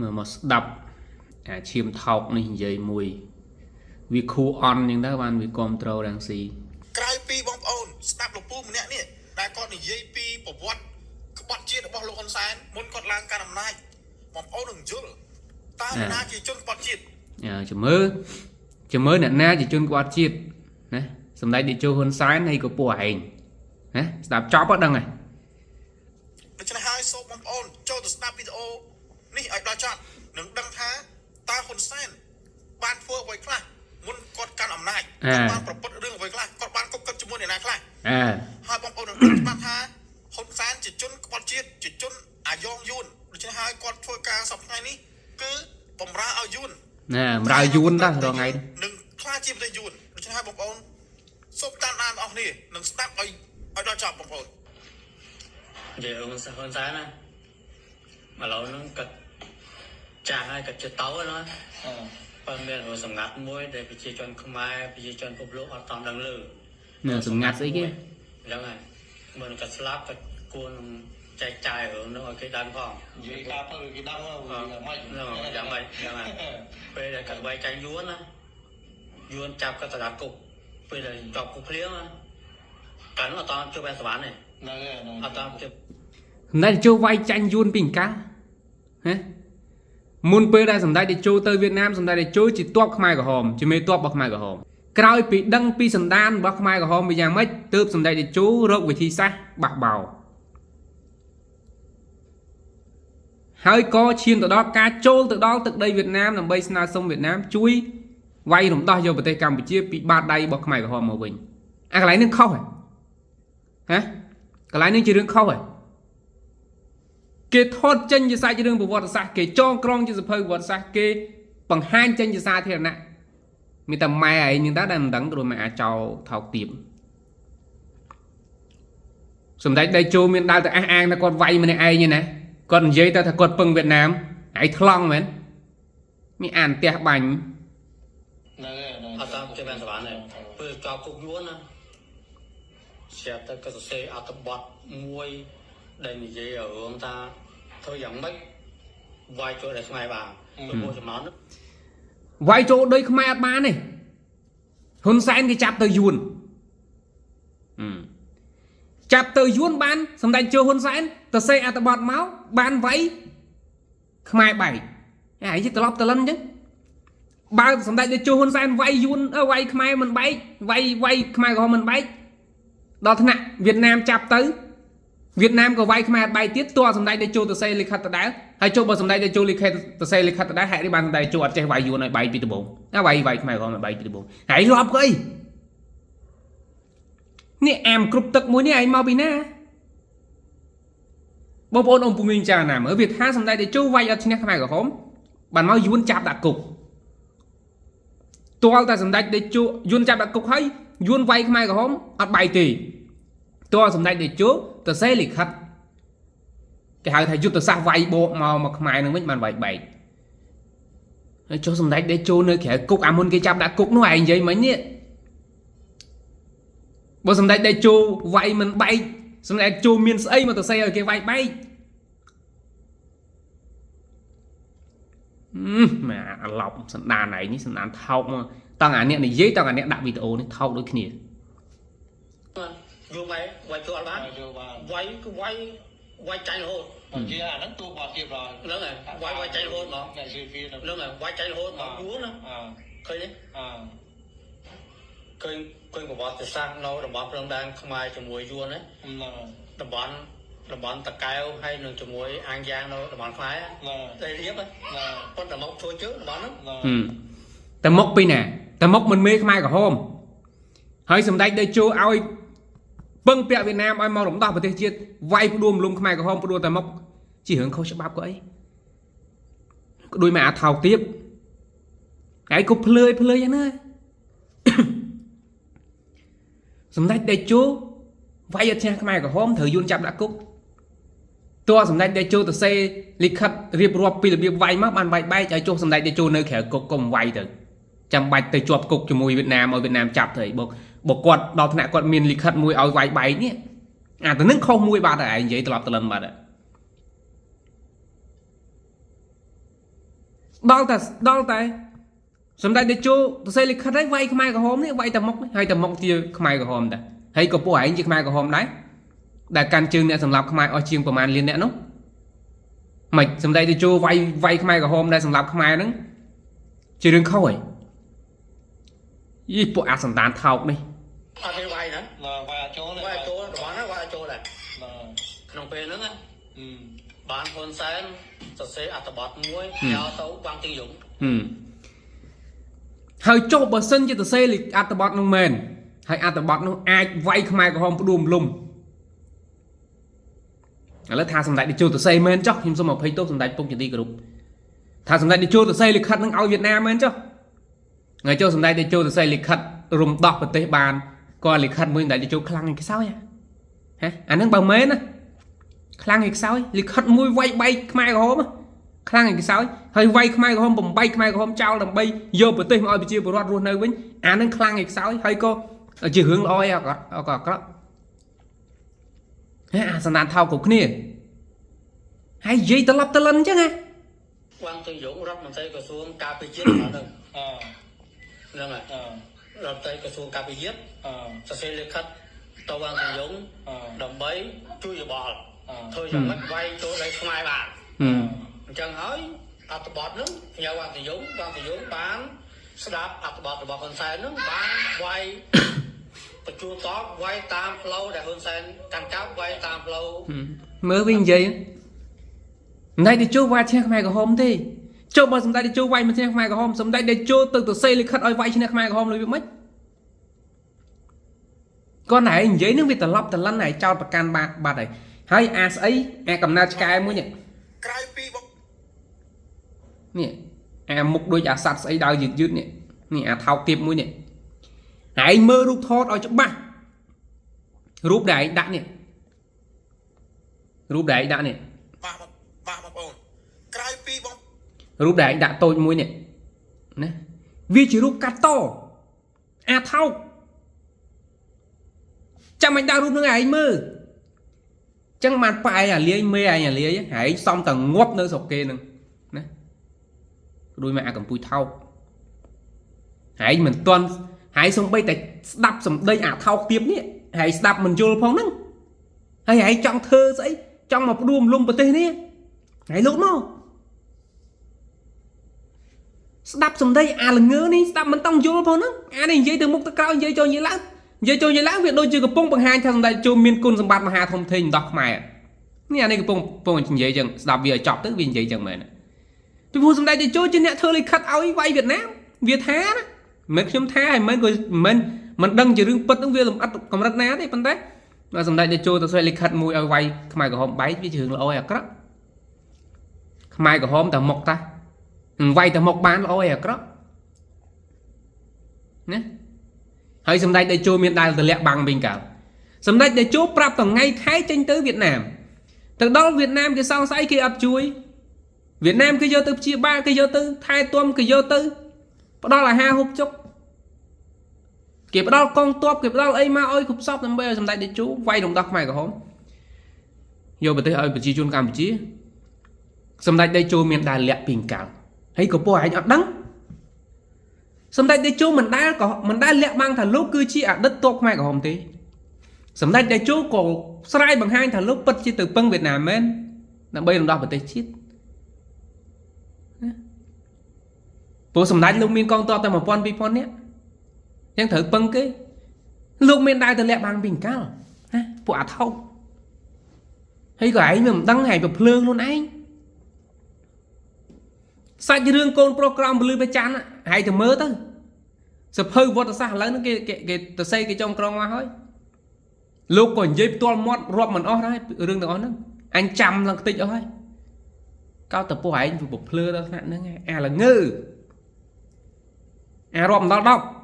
មើលមកស្ដាប់អាឈាមថោកនេះនិយាយមួយវាខួអន់អញ្ចឹងទៅបានវាគ្រប់ត្រូលរាំងស៊ី ក្រៅពីបងប្អូនស្ដាប់លោកពូម្នាក់នេះដែលគាត់និយាយពីប្រវត្តិក្បត់ជាតិរបស់លោកហ៊ុនសែនមុនគាត់ឡើងកាន់អំណាចបងប្អូននឹងយល់តើណាជាជនក្បត់ជាតិ ចាំមើលចាំមើលអ្នកណាជាជនក្បត់ជាតិណាសម្ដេចតេជោហ៊ុនសែនហើយក៏ពួកឯងណាស្ដាប់ចប់អត់ដឹងហើយ ដូច្នេះហើយសូមបងប្អូនចូលទៅស្ដាប់វីដេអូនេះឲ្យដល់ចប់នឹងដឹងថាតើហ៊ុនសែនបានធ្វើអ្វីខ្លះមុនគាត់កាន់អំណាចគាត់បានប្រព្រឹត្តរឿងអ្វីខ្លះគាត់បានគប់គិតជាមួយអ្នកណាខ្លះ អើ ហើយបងប្អូននឹងដឹងច្បាស់ថាហ៊ុនសែនជាជនក្បត់ជាតិជាជនអាយ៉ងយួនដូច្នេះហើយគាត់ធ្វើការសប្តាហ៍នេះគឺបំរើឲ្យយួន ណាបំរើយួនតារាល់ថ្ងៃ នឹងខ្លាចជាប្រទេសយួនដូច្នេះហើយបងប្អូនសូមតាមដានបងប្អូនគ្នានឹងស្ដាប់ឲ្យឲ្យដល់ចប់បងប្អូន និយាយរឿងហ៊ុនសែនណាឥឡូវហ្នឹងគាត់ចាស់ហើយគាត់ជិតទៅហើយណាប៉ុន្តែមានរឿងសម្ងាត់មួយដែលប្រជាជនខ្មែរប្រជាជនពិភពលោកអត់តាមដឹងលើ ណាសម្ងាត់ស្អីគេ ហ្នឹងហើយមុនគាត់ស្លាប់គាត់គួរនឹងចែកចាយរឿងហ្នឹងឲ្យគេដឹងផង និយាយការទៅគេដឹងយ៉ាងម៉េច ហ្នឹងយ៉ាងម៉េចយ៉ាងម៉េចពេលដែលគាត់វាយចាញ់យួនណាយួនចាប់គាត់ទៅដាក់គុកពេលដែលជាប់គុកភ្លាមណាកាលនោះអត់តាមជួបបែនសវណ្ណទេ ហ្នឹងហើយ អត់តាមជួប សម្ដេចតេជោវាយចាញ់យួនពីអង្កាល់ហ៎មុនពេលដែលសម្ដេចតេជោទៅវៀតណាមសម្ដេចតេជោជាទ័ពខ្មែរក្រហមជាមេទ័ពរបស់ខ្មែរក្រហមក្រោយពីដឹងពីសន្តានរបស់ខ្មែរក្រហមវាយ៉ាងម៉េចទើបសម្ដេចតេជោរកវិធីសាស្ត្របះបោរហើយក៏ឈានទៅដល់ការចូលទៅដល់ទឹកដីវៀតណាមដើម្បីស្នើសុំវៀតណាមជួយវាយរំដោះយកប្រទេសកម្ពុជាពីបាតដៃរបស់ខ្មែរក្រហមមកវិញអាកន្លែងនេះខុសហ៎ហ៎កន្លែងនេះជារឿងខុសហ៎គេថតចេញជាសាច់រឿងប្រវត្តិសាស្ត្រគេចងក្រងជាសភៅប្រវត្តិសាស្ត្រគេបង្ហាញចេញជាសាធារណៈមានតែម៉ែឯងហ្នឹងតើដែលមិនដឹងព្រោះម៉ែអាចចោលថោកទាបសម្ដេចតេជោមានដើរទៅអះអាងថាគាត់វាយម្នាក់ឯងឯណាគាត់និយាយទៅថាគាត់ពឹងវៀតណាមឯងថ្លង់មែនមានអានផ្ទះបាញ់ ហ្នឹងហើយ អត់តាមជួបបែនសវណ្ណទេពេលជាប់គុកយួនណាស្រាប់តែគាត់សរសេរអត្ថបទមួយដែលនិយាយរឿងថាធ្វើយ៉ាងម៉េចវាយចូលដល់ខ្មែរបានព្រោះចំណោមនោះ វាយចូលដីខ្មែរអត់បានទេហ៊ុនសែនគេចាប់ទៅយួនហឹមចាប់ទៅយួនបានសម្ដេចជោហ៊ុនសែនទៅសេអត្ថបទមកបានវាយខ្មែរបែកអាយត្រឡប់តលិនអញ្ចឹងបើសម្ដេចជោហ៊ុនសែនវាយយួនអឺវាយខ្មែរមិនបែកវាយវាយខ្មែរក្រហមមិនបែកដល់ថ្នាក់វៀតណាមចាប់ទៅវៀតណាមក៏វាយខ្មែរអត់បែកទៀតតើសម្ដេចជោទៅសេលិខិតដដែលហើយចុះបើសម្ដេចជោលិខិតទៅសេលិខិតដដែលហេតុនេះបានសម្ដេចជោអត់ចេះវាយយួនឲ្យបែកពីដំបូងណាវាយវាយខ្មែរក្រហមឲ្យបែកពីដំបូងហើយរាប់ក៏អីនេះអាមគ្រប់ទឹកមួយនេះឯងមកពីណាបងប្អូនអ៊ំពូមីងចាណាមើលវាថាសម្ដេចតេជោវាយអត់ឈ្នះខ្មែរក្រហមបានមកយួនចាប់ដាក់គុកទាល់តែសម្ដេចតេជោយួនចាប់ដាក់គុកហើយយួនវាយខ្មែរក្រហមអត់បែកទេទាល់សម្ដេចតេជោទៅសេលិខិតគេហៅថាយុទ្ធសាស្ត្រវាយបកមកមកខ្មែរនឹងវិញបានវាយបែកហើយចុះសម្ដេចតេជោនៅក្រៅគុកអាមុនគេចាប់ដាក់គុកនោះឯងនិយាយមិញនេះបើសម្ដេចតេជោវាយមិនបែកសម្ដេចតេជោមានស្អីមកទៅសេឲ្យគេវាយបែក ម៉ែអាឡប់សន្តានឯងនេះសន្តានថោកមកតង់អាអ្នកនិយាយតង់អាអ្នកដាក់វីដេអូនេះថោកដូចគ្នា យួនវាយវាយចូលអត់បាន ចូលបាន វាយគឺវាយវាយចាញ់រហូត បើជាអាហ្នឹងទូបាត់ទៀតហើយ ហ្នឹងហើយវាយវាយចាញ់រហូតហ្មង អ្នកជឿវា ហ្នឹងហើយវាយចាញ់រហូតហ្មងយួនណា អើ ឃើញទេ អើ ឃើញឃើញប្រវត្តិសាស្ត្រនៅតំបន់ព្រំដែនខ្មែរជាមួយយួនណា ហ្នឹង តំបន់តំបន់តកែវហើយនឹងជាមួយអាងយ៉ាងនៅតំបន់ខ្មែរ ហ្នឹង តែរៀប ហ្នឹង ប៉ុន្តែមកធ្វើជើងតំបន់ហ្នឹង ហ្នឹង ហឹមតែមកពីណាតែមកមិនមេខ្មែរក្រហមហើយសម្ដេចតេជោឲ្យពឹងពាក់វៀតណាមឲ្យមករំដោះប្រទេសជាតិវាយផ្ដួលរំលំខ្មែរក្រហមផ្ដួលតែមកជារឿងខុសច្បាប់ក៏អីក្ដួយមកអាថោកទៀតហើយក៏ភ្លើយភ្លើយយ៉ាងណា សម្ដេចតេជោវាយអត់ឈ្នះខ្មែរក្រហមត្រូវយួនចាប់ដាក់គុកតើសម្ដេចតេជោទៅសេលិខិតរៀបរាប់ពីរបៀបវាយមកបានវាយបែកឲ្យចុះសម្ដេចតេជោនៅក្រៅគុកកុំវាយទៅចាំបាច់ទៅជាប់គុកជាមួយវៀតណាមឲ្យវៀតណាមចាប់ទៅអីបើបើគាត់ដល់ថ្នាក់គាត់មានលិខិតមួយឲ្យវាយបែកនេះអាទៅនឹងខុសមួយបាត់ហើយឯងនិយាយត្រឡប់ត្រលិនបាត់ហើយ ដល់តែដល់តែសម្ដេចតេជោសរសេរលិខិតឲ្យវាយខ្មែរក្រហមនេះវាយតែមុខនេះហើយតែមុខជាខ្មែរក្រហមដែរហើយក៏ពួកឯងជាខ្មែរក្រហមដែរដែលកាន់ជើងអ្នកសម្លាប់ខ្មែរអស់ជាងប្រមាណលានអ្នកនោះមិនសម្ដេចតេជោវាយវាយខ្មែរក្រហមដែលសម្លាប់ខ្មែរហ្នឹងជារឿងខុសហីយីពួកអាសន្តានថោកនេះ អត់ទេវាយណា ណាវាយអត់ចូលទេ វាយអត់ចូលរបស់ណាវាយអត់ចូលដែរ ណា ក្នុងពេលហ្នឹងណា អឺ បានហ៊ុនសែនសរសេរអត្ថបទមួយយកទៅវ៉ាងទីយង ហឹមហើយចុះបើសិនជាសរសេរលិខអត្ថបទនោះមែនហើយអត្ថបទនោះអាចវាយខ្មែរក្រហមផ្ដួលរំលំឥឡូវថាសម្ដេចតេជោសរសេរមែនចុះខ្ញុំសូមអភ័យទោសសម្ដេចពុកជាទីគោរពថាសម្ដេចតេជោសរសេរលិខិតនឹងឲ្យវៀតណាមមែនចុះថ្ងៃចុះសម្ដេចតេជោសរសេរលិខិតរំដោះប្រទេសបានក៏លិខិតមួយសម្ដេចតេជោខ្លាំងឯខ្សោយហ៎អាហ្នឹងបើមែនណាខ្លាំងឯខ្សោយលិខិតមួយវាយបែកខ្មែរក្រហមហ៎ ខ្លាំងឯខ្សោយហើយវាយខ្មែរក្រហមបំបីខ្មែរក្រហមចោលដើម្បីយកប្រទេសមកឲ្យប្រជាពលរដ្ឋរស់នៅវិញអានឹងខ្លាំងឯខ្សោយហើយក៏ជារឿងល្អឯអក្រក់អក្រក់អាក្រក់ហេអាសន្តានថោកគ្រប់គ្នាហើយនិយាយត្រឡប់ត្រលិនអញ្ចឹងហ៎ វ៉ាងទីយងរដ្ឋមន្ត្រីក្រសួងការពារជាតិហ្នឹង អឺ ហ្នឹងហើយ អឺ រដ្ឋមន្ត្រីក្រសួងការពារជាតិ អឺ សរសេរលិខិតទៅវ៉ាងទីយង អឺ ដើម្បីជួយយោបល់ អឺ ធ្វើយ៉ាងម៉េចវាយចូលដីខ្មែរបាន ហឹម អញ្ចឹងហើយអត្ថបទហ្នឹងញ៉ៅវ៉ាងទីយងវ៉ាងទីយងបានស្ដាប់អត្ថបទរបស់ហ៊ុនសែនហ្នឹងបានវាយ បញ្ជូនតបវាយតាមផ្លូវដែលហ៊ុនសែនកាន់កាប់វាយតាមផ្លូវ មើលវិញនិយាយសម្ដេចតេជោវាយឈ្នះខ្មែរក្រហមទេចុះបើសម្ដេចតេជោវាយមិនឈ្នះខ្មែរក្រហមសម្ដេចតេជោទៅទៅសេលិខិតឲ្យវាយឈ្នះខ្មែរក្រហមលុយវាមិនគាត់ណែនិយាយនឹងវាត្រឡប់ត្រលិនហើយចោតប្រកាន់បាត់បាត់ហើយហើយអាស្អីអាកំណើតឆ្កែមួយនេះ ក្រៅពីបង នេះអាមុខដូចអាសัตว์ស្អីដើរយឺតយឺតនេះនេះអាថោកទៀបមួយនេះឯងមើលរូបថតឲ្យច្បាស់រូបដែលឯងដាក់នេះរូបដែលឯងដាក់នេះ បាទបងបាទបងប្អូនក្រៅពីបង រូបដែលឯងដាក់តូចមួយនេះណាវាជារូបកាត់តអាថោកចាំមិនដាក់រូបនឹងឯងមើលចឹងបានប៉ែអាលាយមេឯងអាលាយឯងសំតែងាប់នៅស្រុកគេនឹងណាដូចមកអាកម្ពុជាថោក ហើយមិនទាន់ហើយសំបីតែស្ដាប់សម្ដីអាថោកទៀបនេះហើយស្ដាប់មិនយល់ផងហ្នឹងហើយហើយចង់ធ្វើស្អីចង់មកផ្ដួលរំលំប្រទេសនេះហើយលោកមកស្ដាប់សម្ដីអាល្ងើនេះស្ដាប់មិនតង់យល់ផងហ្នឹងអានេះនិយាយទៅមុខទៅក្រោយនិយាយចូលនិយាយឡើងនិយាយចូលនិយាយឡើងវាដូចជាកំពុងបង្ហាញថាសម្ដេចជុំមានគុណសម្បត្តិមហាធំធេងដោះខ្មែរនេះអានេះកំពុងកំពុងនិយាយចឹងស្ដាប់វាឲ្យចប់ទៅវានិយាយចឹងមែនពីព្រោះសម្ដេចតេជោជាអ្នកធ្វើលិខិតឲ្យវាយវៀតណាមវាថាណា មិនខ្ញុំថាហើយមិនក៏មិនមិនដឹងជារឿងពិតហ្នឹងវាលម្អិតកម្រិតណាទេប៉ុន្តែបើសម្ដេចតេជោទៅស្វែងលិខិតមួយឲ្យវាយខ្មែរក្រហមបែកវាជារឿងល្អឯអាក្រក់ខ្មែរក្រហមតែមុខតានឹងវាយតែមុខបានល្អឯអាក្រក់ណាហើយសម្ដេចតេជោមានដែលទលាក់បាំងវិញកាលសម្ដេចតេជោប្រាប់ថ្ងៃខែចេញទៅវៀតណាមទៅដល់វៀតណាមគេសង្ស័យគេអត់ជួយវៀតណាមគេយកទៅព្យាបាលគេយកទៅថែទាំគេយកទៅផ្ដល់អាហារហូបចុក គេផ្ដល់កងទ័ពគេផ្ដល់អីមកឲ្យគ្រប់សពដើម្បីឲ្យសម្ដេចតេជោវាយរំដោះខ្មែរក្រហមយកប្រទេសឲ្យប្រជាជនកម្ពុជាសម្ដេចតេជោមានដែលលាក់ពីកាលហើយក៏ពួកឯងអត់ដឹងសម្ដេចតេជោមិនដែលក៏មិនដែលលាក់បាំងថាលោកគឺជាអតីតទ័ពខ្មែរក្រហមទេសម្ដេចតេជោក៏ស្រាយបង្ហាញថាលោកពិតជាទៅពឹងវៀតណាមមែនដើម្បីរំដោះប្រទេសជាតិណាព្រោះសម្ដេចលោកមានកងទ័ពតែ1000 2000នាក់ យ៉ាងត្រូវពឹងគេលោកមានដែរទៅលាក់បាំងពីកាលណាពួកអាថោកហើយក៏ឯងវាមិនដឹងឯងប្រភ្លើងខ្លួនឯងសាច់រឿងកូនប្រុសក្រោមពលឺប្រច័នឯងទៅមើលទៅសភៅវត្តសាស្ត្រឥឡូវហ្នឹងគេគេគេទៅសេគេចុងក្រងមកហើយលោកក៏និយាយផ្ទាល់មាត់រាប់មិនអស់ដែររឿងទាំងអស់ហ្នឹងអញចាំឡើងខ្ទេចអស់ហើយកោតតែពួកឯងវាប្រភ្លើដល់ថ្នាក់ហ្នឹងឯងអាល្ងើអារាប់មិនដល់10